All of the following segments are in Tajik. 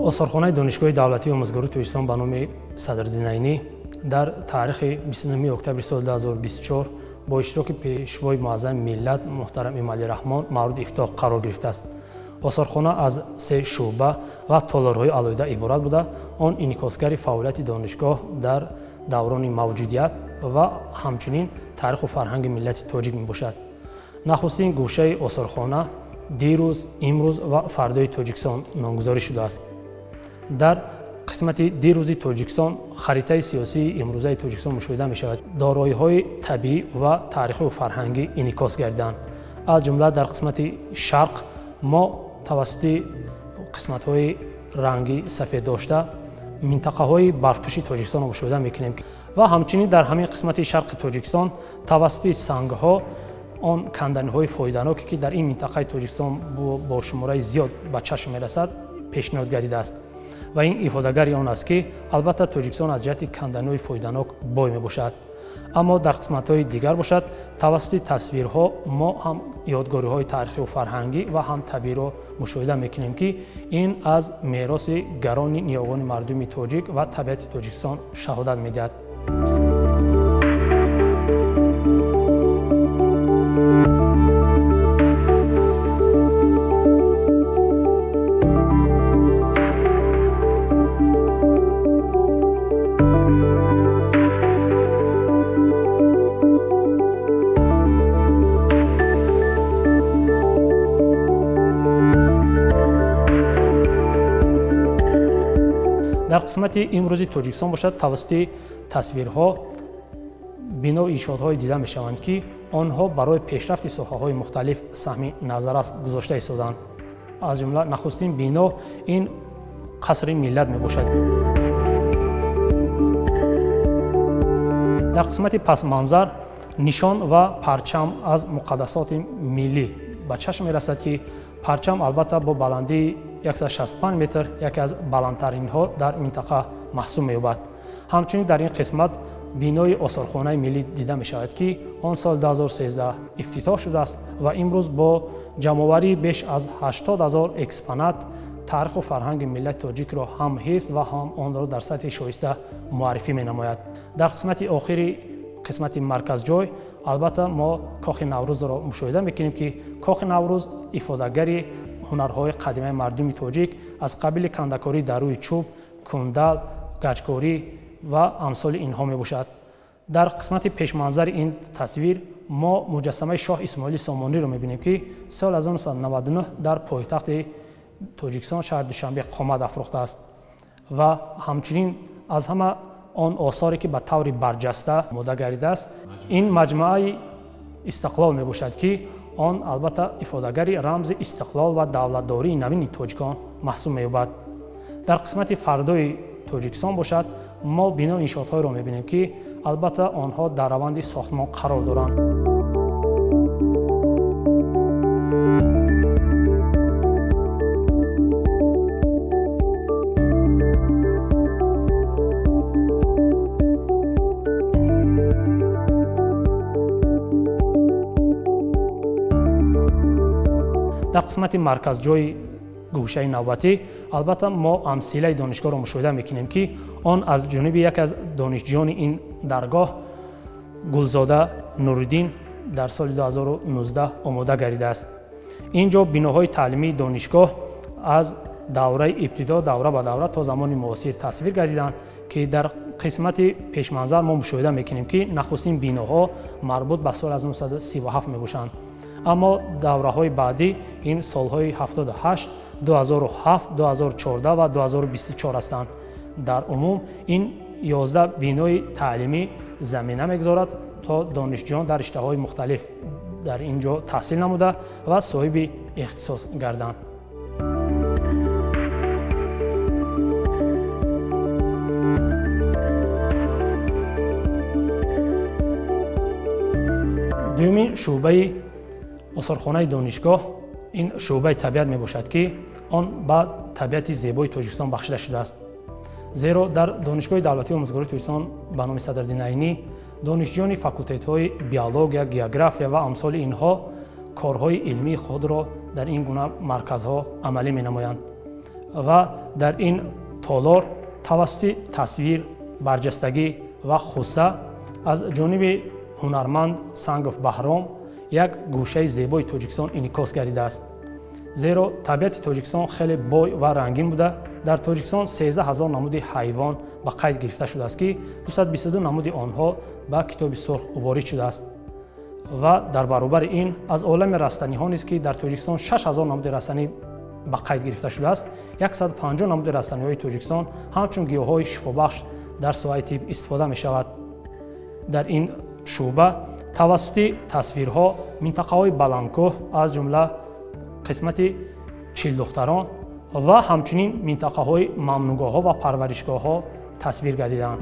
Осорхонаи Донишгоҳи давлатии омӯзгории Тоҷикистон ба номи Садриддин Айнӣ дар таърихи 29 октябри соли 2024 бо иштироки пешвои муаззами миллат муҳтарам Эмомалӣ Раҳмон мавриди ифтитоҳ қарор гирифтааст. Осорхона аз се шӯъба ва толорҳои алоҳида иборат буда, он инъикосгари фаъолияти донишгоҳ дар даврони мавҷудият ва ҳамчунин таъриху фарҳанги миллати тоҷик мебошад. Нахустин гӯшаи осорхона дирӯз, имрӯз ва фардои Тоҷикистон номгузорӣ шудааст. Дар қисмати дирӯзи Тоҷикистон харитаи сиёсии имрӯзаи Тоҷикистон мушоҳида мешавад. Дороиҳои табиӣ ва таърихию фарҳангӣ инъикос гардиданд. Аз ҷумла дар қисмати шарқ мо тавассути қисматҳои ранги сафед дошта минтақаҳои барфпӯши Тоҷикистонро мушоҳида мекунем ва ҳамчунин дар ҳамин қисмати шарқи Тоҷикистон тавассути сангҳо он канданиҳои фоиданоке ки дар ин минтақаи Тоҷикистон бо шумораи зиёд ба чашм мерасад пешниҳод гардидааст. Ва ин ифодагари он аст ки албатта Тоҷикистон аз ҷиҳати канданиҳои фоиданок бой мебошад. Аммо дар қисматҳои дигар бошад, тавассути тасвирҳо мо ҳам ёдгориҳои таърихию фарҳангӣ ва ҳам табииро мушоҳида мекунем, ки ин аз мероси гарони ниёгони мардуми тоҷик ва табиати Тоҷикистон шаҳодат медиҳад. Дар қисмати имрӯзи Тоҷикистон бошад, тавассути тасвирҳо бино иншоотҳое дида мешаванд, ки онҳо барои пешрафти соҳаҳои мухталиф саҳми назаррас гузошта истоданд. Аз ҷумла нахустин бино ин қасри миллат мебошад. Дар қисмати пасманзар нишон ва парчам аз муқаддасоти миллӣ ба чашм мерасад, ки парчам албатта бо баландии 165 метр яке аз баландтаринҳо дар минтақа маҳсуб меёбад. Ҳамчунин дар ин қисмат бинои осорхонаи миллӣ дида мешавад, ки он соли 2013 ифтитоҳ шудааст ва имрӯз бо ҷамъоварии беш аз 80 000 экспонат таъриху фарҳанги миллати тоҷикро ҳам ҳифз ва ҳам онро дар сатҳи шоиста муаррифӣ менамояд. Дар қисмати охири қисмати марказҷой албатта мо кохи Наврӯзро мушоҳида мекунем, ки кохи Наврӯз ифодагари ҳунарҳои қадимаи мардуми тоҷик аз қабили кандакорӣ дар рӯи чӯб, кундал, гаҷкорӣ ва амсоли инҳо мебошад. Дар қисмати пешманзари ин тасвир мо муҷассамаи шоҳ Исмоили Сомониро мебинем, ки соли 1999 дар пойтахти Тоҷикистон шаҳри Душанбе қомат афрохтааст ва ҳамчунин аз ҳама он осоре ки ба таври барҷаста омода гардидааст ин маҷмӯаи Истиқлол мебошад, ки он албатта ифодагари рамзи истиқлол ва давлатдории навини тоҷикон маҳсуб меёбад. Дар қисмати фардои Тоҷикистон бошад, мо бино иншоотҳоеро мебинем, ки албатта онҳо дар раванди сохтмон қарор доранд. Дар қисмати марказҷои гӯшаи навбатӣ албатта мо амсилаи донишгоҳро мушоҳида мекунем, ки он аз ҷониби яке аз донишҷӯёни ин даргоҳ Гулзода Нуриддин дар соли 2019 омода гардидааст. Ин ҷо биноҳои таълимии донишгоҳ аз давраи ибтидо давра ба давра то замони муосир тасвир гардиданд, ки дар қисмати пешманзар мо мушоҳида мекунем, ки нахустин биноҳо марбут ба соли 1937 мебошанд. Аммо давраҳои баъдӣ ин солҳои 78, 2007, 2014 ва 2024 ҳастанд. Дар умум ин 11 бинои таълимӣ замина мегузорад то донишҷӯён дар риштаҳои мухталиф дар ин ҷо таҳсил намуда ва соҳиби ихтисос гарданд. Дуюмин шӯъбаи осорхонаи донишгоҳ ин шӯъбаи табиат мебошад, ки он ба табиати зебои Тоҷикистон бахшида шудааст. Зеро дар Донишгоҳи давлатии омӯзгории Тоҷикистон ба номи Садриддин Айнӣ донишҷӯёни факултетҳои биология, география ва амсоли инҳо корҳои илмии худро дар ин гуна марказҳо амалӣ менамоянд. Ва дар ин толор тавассути тасвир, барҷастагӣ ва хуса аз ҷониби ҳунарманд Сангов Баҳром як гӯшаи зебои Тоҷикистон инъикос гардидааст. Зеро табиати Тоҷикистон хеле бой ва рангин буда, дар Тоҷикистон 13 ҳазор намуди ҳайвон ба қайд гирифта шудааст, ки 222 намуди онҳо ба Китоби сурх ворид шудааст. Ва дар баробари ин аз олами растаниҳо низ, ки дар Тоҷикистон 6 ҳазор намуди растанӣ ба қайд гирифта шудааст, 150 намуди растаниҳои Тоҷикистон ҳамчун гиёҳҳои шифобахш дар соҳаи тиб истифода мешавад. Дар ин шӯъба тавассути тасвирҳо минтақаҳои баландкӯҳ, аз ҷумла қисмати Чилдухтарон ва ҳамчунин минтақаҳои мамнуъгоҳҳо ва парваришгоҳҳо тасвир гардиданд.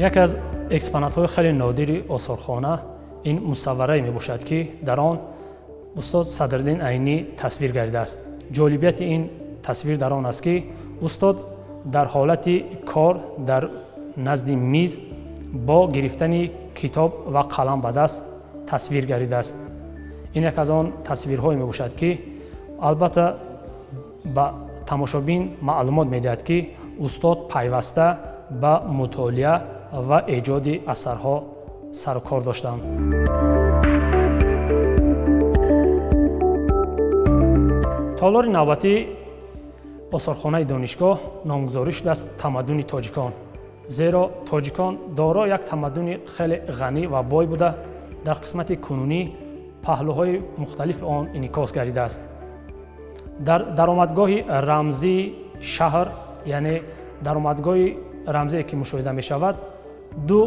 Яке аз экспонатҳои хеле нодири осорхона ин мусавварае мебошад, ки дар он устод Садриддин Айнӣ тасвир гардидааст. Ҷолибияти ин тасвир дар он аст, ки устод дар ҳолати кор дар назди миз бо гирифтани китоб ва қалам ба даст тасвир гардидааст. Ин як аз он тасвирҳое мебошад, ки албатта ба тамошобин маълумот медиҳад, ки устод пайваста ба мутолиа ва эҷоди асарҳо сарукор доштанд. Толори навбатии осорхонаи донишгоҳ номгузорӣ шудааст Тамаддуни тоҷикон. Зеро тоҷикон доро як тамаддуни хеле ғанӣ ва бой буда, дар қисмати кунунӣ паҳлӯҳои мухталифи он инъикос гардидааст. Дар даромадгоҳи рамзии шаҳр, яъне даромадгоҳи рамзие ки мушоҳида мешавад, ду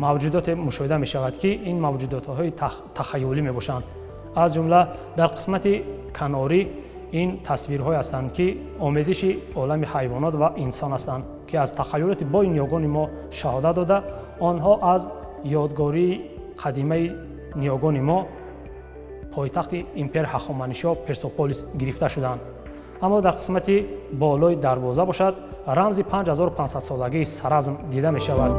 мавҷудоте мушоҳида мешавад, ки ин мавҷудотҳои тахайюлӣ мебошанд. Аз ҷумла дар қисмати канорӣ ин тасвирҳое ҳастанд, ки омезиши олами ҳайвонот ва инсон ҳастанд, ки аз тахайюлоти бои ниёгони мо шаҳодат дода, онҳо аз ёдгории қадимаи ниёгони мо, пойтахти империяи Ҳахоманишиё Персополис гирифта шуданд. Аммо дар қисмати болои дарвоза бошад, рамзи 5500-солагии Саразм дида мешавад.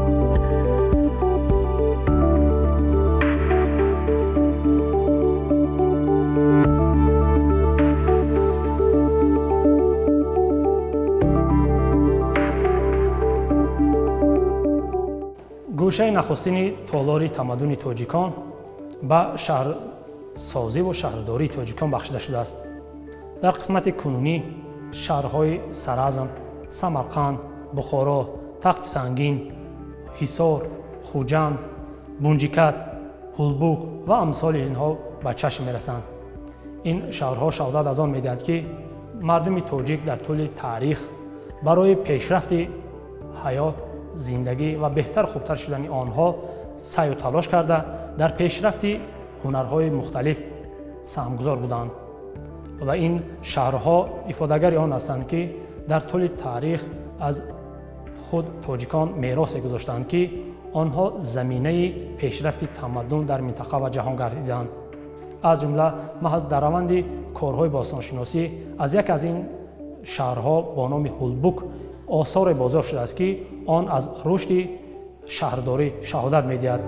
Гӯшаи нахустини толори тамаддуни тоҷикон ба шаҳрсозиву шаҳрдории тоҷикон бахшида шудааст. Дар қисмати кунунӣ шаҳрҳои Саразм, Самарқанд, Бухоро, Тахти Сангин, Ҳисор, Хуҷанд, Бунҷикат, Ҳулбук ва амсоли инҳо ба чашм мерасанд. Ин шаҳрҳо шаҳодат аз он медиҳанд, ки мардуми тоҷик дар тӯли таърих барои пешрафти ҳаёт, зиндагӣ ва беҳтар хубтар шудани онҳо саъю талош карда, дар пешрафти ҳунарҳои мухталиф саҳмгузор буданд. Ва ин шаҳрҳо ифодагари он ҳастанд, ки дар тӯли таърих аз худ тоҷикон меросе гузоштанд, ки онҳо заминаи пешрафти тамаддун дар минтақа ва ҷаҳон гардиданд. Аз ҷумла маҳз дар раванди корҳои бостоншиносӣ аз як аз ин шаҳрҳо бо номи Ҳулбук осоре бозёфт шудааст, ки он аз рушди шаҳрдорӣ шаҳодат медиҳад.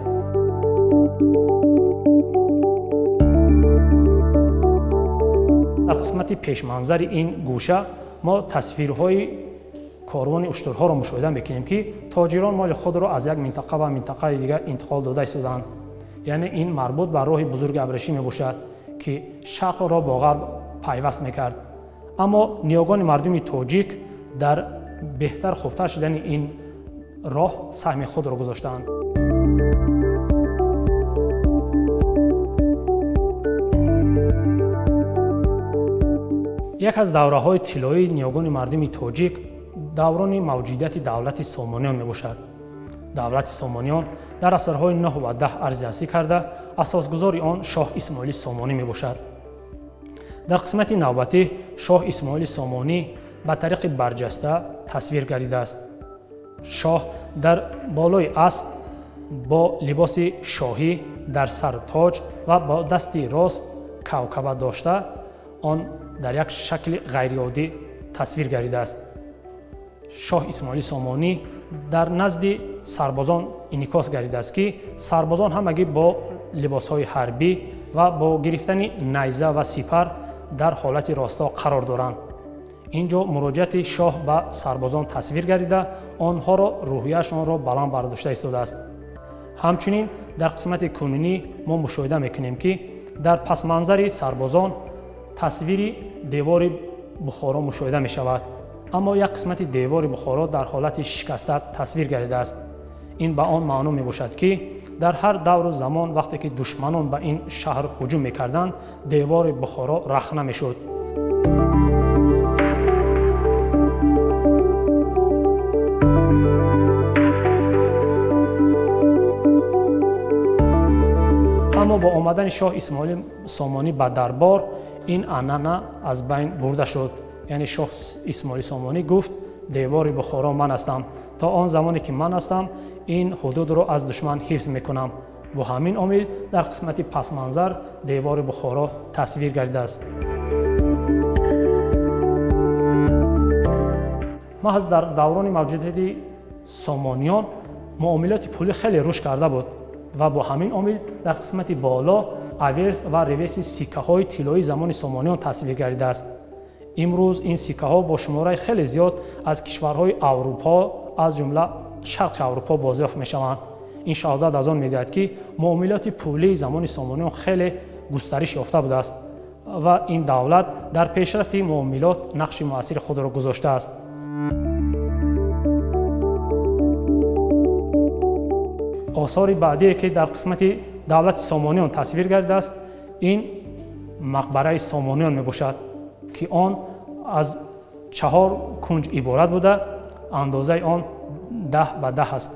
Дар қисмати пешманзари ин гӯша мо тасвирҳои корвони уштурҳоро мушоҳида мекунем, ки тоҷирон моли худро аз як минтақа ба минтақаи дигар интиқол дода истодаанд. Яъне ин марбут ба роҳи бузурги абрешим мебошад, ки шарқро бо ғарб пайваст мекард. Аммо ниёгони мардуми тоҷик дар беҳтар хубтар шудани ин роҳ саҳми худро гузоштаанд. Як аз давраҳои тиллоии ниёгони мардуми тоҷик даврони мавҷудияти давлати Сомониён мебошад. Давлати Сомониён дар асрҳои 9 ва 10 арзи ҳастӣ карда, асосгузори он шоҳ Исмоили Сомонӣ мебошад. Дар қисмати навбатӣ шоҳ Исмоили Сомонӣ ба тариқи барҷаста тасвир гардидааст. Шоҳ дар болои асп бо либоси шоҳӣ, дар сар тоҷ ва бо дасти рост кавкаба дошта, он дар як шакли ғайриоддӣ тасвир гардидааст. Шоҳ Исмоили Сомонӣ дар назди сарбозон инъикос гардидааст, ки сарбозон ҳамагӣ бо либосҳои ҳарбӣ ва бо гирифтани найза ва сипар дар ҳолати росто қарор доранд. Ин ҷо муроҷиати шоҳ ба сарбозон тасвир гардида, онҳоро рӯҳияшонро баланд бардошта истодааст. Ҳамчунин дар қисмати кунунӣ мо мушоҳида мекунем, ки дар пасманзари сарбозон тасвири девори Бухоро мушоҳида мешавад, аммо як қисмати девори Бухоро дар ҳолати шикаста тасвир гардидааст. Ин ба он маъно мебошад, ки дар ҳар давру замон вақте ки душманон ба ин шаҳр ҳуҷум мекарданд, девори Бухоро рахна мешуд. Аммо бо омадани шоҳ Исмоили Сомонӣ ба дарбор ин анъана аз байн бурда шуд. Яъне шоҳ Исмоили Сомонӣ гуфт: девори Бухоро ман ҳастам, то он замоне ки ман ҳастам ин ҳудудро аз душман ҳифз мекунам. Бо ҳамин омил дар қисмати пасманзар девори Бухоро тасвир гардидааст. Маҳз дар даврони мавҷудияти сомониён муомилоти пулӣ хеле рушд карда буд ва бо ҳамин омил дар қисмати боло аверс ва реверси сиккаҳои тиллоии замони сомониён тасвир гардидааст. Имрӯз ин сиккаҳо бо шумораи хеле зиёд аз кишварҳои Аврупо, аз ҷумла Шарқи Аврупо бозёфт мешаванд. Ин шаҳодат аз он медиҳад, ки муомилоти пулии замони сомониён хеле густариш ёфта будааст ва ин давлат дар пешрафти муомилот нақши муассири худро гузоштааст. Осори баъдие, ки дар қисмати давлати сомониён тасвир гардидааст, ин мақбараи сомониён мебошад, ки он аз 4 кунҷ иборат буда, андозаи он 10 ба 10 аст.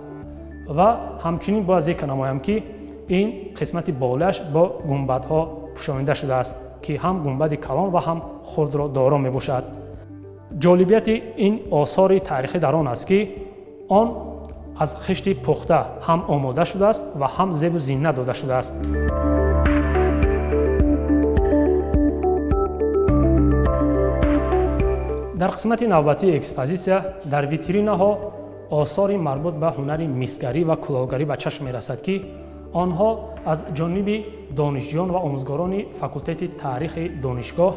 Ва ҳамчунин бояд зикр намоям, ки ин қисмати болояш бо гунбадҳо пӯшонида шудааст, ки ҳам гунбади калон ва ҳам хурдро доро мебошад. Ҷолибияти ин осори таърихӣ дар он аст, ки он аз хишти пухта ҳам омода шудааст ва ҳам зебу зинат дода шудааст. Дар қисмати навбатии экспозитсия дар витринаҳо осори марбут ба ҳунари мисгарӣ ва кулолгарӣ ба чашм мерасад, ки онҳо аз ҷониби донишҷӯён ва омӯзгорони факултети таърихи донишгоҳ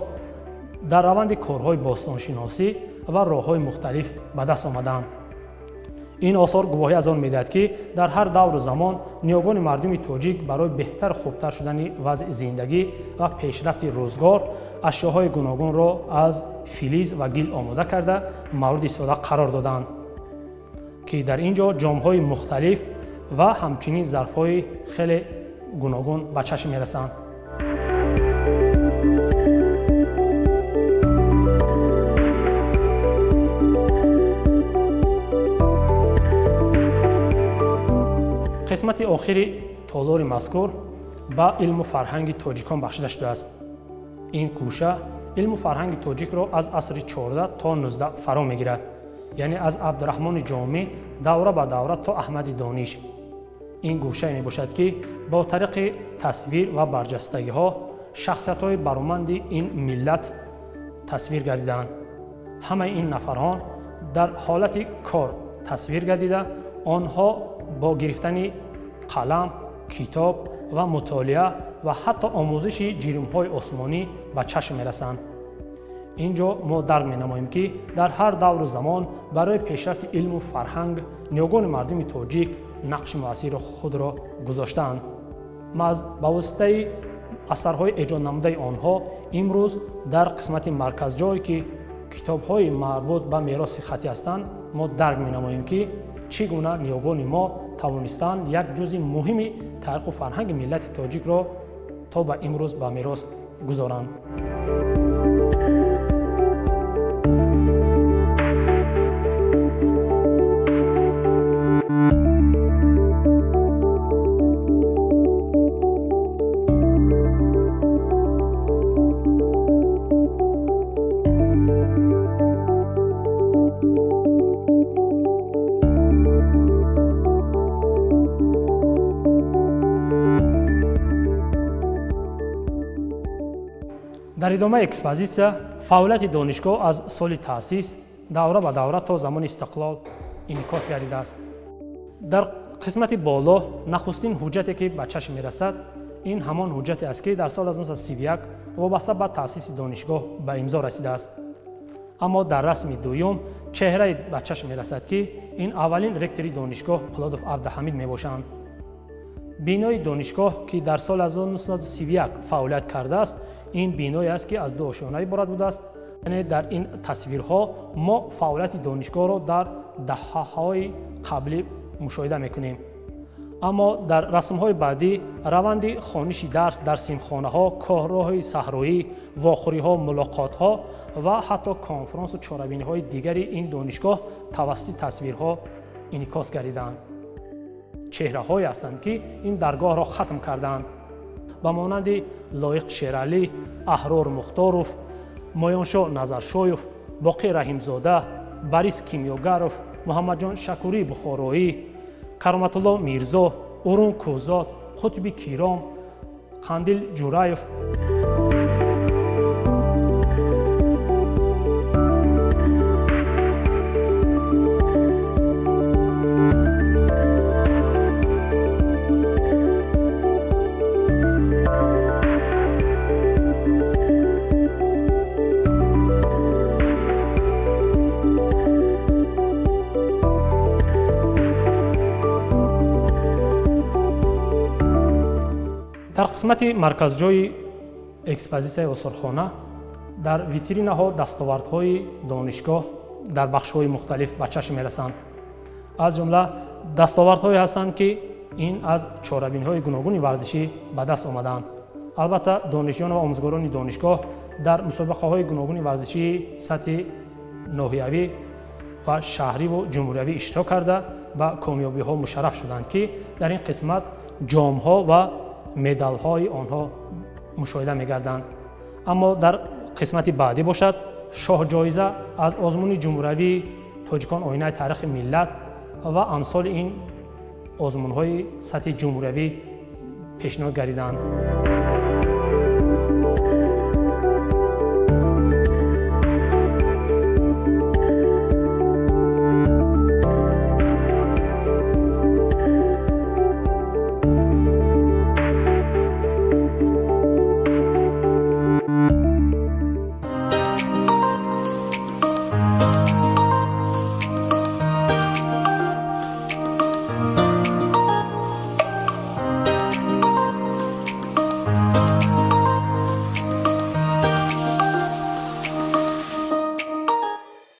дар раванди корҳои бостоншиносӣ ва роҳҳои мухталиф ба даст омадаанд. Ин осор гувоҳӣ аз он медиҳад, ки дар ҳар давру замон ниёгони мардуми тоҷик барои беҳтару хубтар шудани вазъи зиндагӣ ва пешрафти рӯзгор ашёҳои гуногунро аз филиз ва гил омода карда мавриди истифода қарор доданд, ки дар ин ҷо ҷомҳои мухталиф ва ҳамчунин зарфҳои хеле гуногун ба чашм мерасанд. Қисмати охири толори мазкур ба илму фарҳанги тоҷикон бахшида шудааст. Ин гӯша илму фарҳанги тоҷикро аз асри 14 то 19 фаро мегирад, яъне аз Абдураҳмони Ҷомӣ давра ба давра то Аҳмади Дониш. Ин гӯшае мебошад, ки бо тариқи тасвир ва барҷастагиҳо шахсиятҳои бароманди ин миллат тасвир гардидаанд. Ҳамаи ин нафарҳон дар ҳолати кор тасвир гардида, онҳо бо гирифтани қалам, китоб ва мутолиа ва ҳатто омӯзиши ҷирмҳои осмонӣ ба чашм мерасанд. Ин ҷо мо дарк менамоем, ки дар ҳар давру замон барои пешрафти илму фарҳанг ниёгони мардуми тоҷик нақши муассири худро гузоштаанд. Маҳз ба воситаи асарҳои эҷоднамудаи онҳо имрӯз дар қисмати марказҷое, ки китобҳои марбут ба мероси хаттӣ ҳастанд, мо дарк менамоем, ки чӣ гуна ниёгони мо тавонистанд як ҷузъи муҳими таъриху фарҳанги миллати тоҷикро то ба имрӯз ба мерос гузоранд. Дар идомаи экспозитсия фаъолияти донишгоҳ аз соли таъсис давра ба давра то замони истиқлол инъикос гардидааст. Дар қисмати боло нахустин ҳуҷҷате ки ба чашм мерасад, ин ҳамон ҳуҷҷате аст ки дар соли 1931 вобаста ба таъсиси донишгоҳ ба имзо расидааст. Аммо дар расми дуюм чеҳрае ба чашм мерасад ки ин аввалин ректори донишгоҳ Пулодов Абдуҳамид мебошанд. Бинои донишгоҳ ки дар соли 1931 фаъолият кардааст, ин биное аст ки аз ду ошёна иборат будааст. Яъне дар ин тасвирҳо мо фаъолияти донишгоҳро дар даҳаҳои қаблӣ мушоҳида мекунем. Аммо дар расмҳои баъдӣ раванди хониши дарс дар синфхонаҳо, корроҳҳои саҳроӣ, вохӯриҳо, мулоқотҳо ва ҳатто конфронсу чорабиниҳои дигари ин донишгоҳ тавассути тасвирҳо инъикос гардиданд. Чеҳраҳое ҳастанд ки ин даргоҳро хатм карданд, ба монанди Лоиқ Шералӣ, Аҳрор Мухторов, Моёншоҳ Назаршоев, Боқӣ Раҳимзода, Борис Кимёгаров, Муҳаммадҷон Шакурии Бухороӣ, Кароматулло Мирзо, Урун Кӯҳзод, Қутби Киром, Қандил Ҷураев. Дар қисмати марказҷои экспозитсияи осорхона дар витринаҳо дастовардҳои донишгоҳ дар бахшҳои мухталиф ба чашм мерасанд. Аз ҷумла дастовардҳое ҳастанд ки ин аз чорабиниҳои гуногуни варзишӣ ба даст омадаанд. Албатта донишҷӯён ва омӯзгорони донишгоҳ дар мусобиқаҳои гуногуни варзишии сатҳи ноҳиявӣ ва шаҳриву ҷумҳуриявӣ иштирок карда ба комёбиҳо мушарраф шуданд ки дар ин қисмат ҷомҳо ва медалҳои онҳо мушоҳида мегарданд. Аммо дар қисмати баъдӣ бошад, шоҳҷоиза аз озмуни ҷумҳуриявии тоҷикон оинаи таърихи миллат ва амсоли ин озмунҳои сатҳи ҷумҳуриявӣ пешниҳод гардиданд.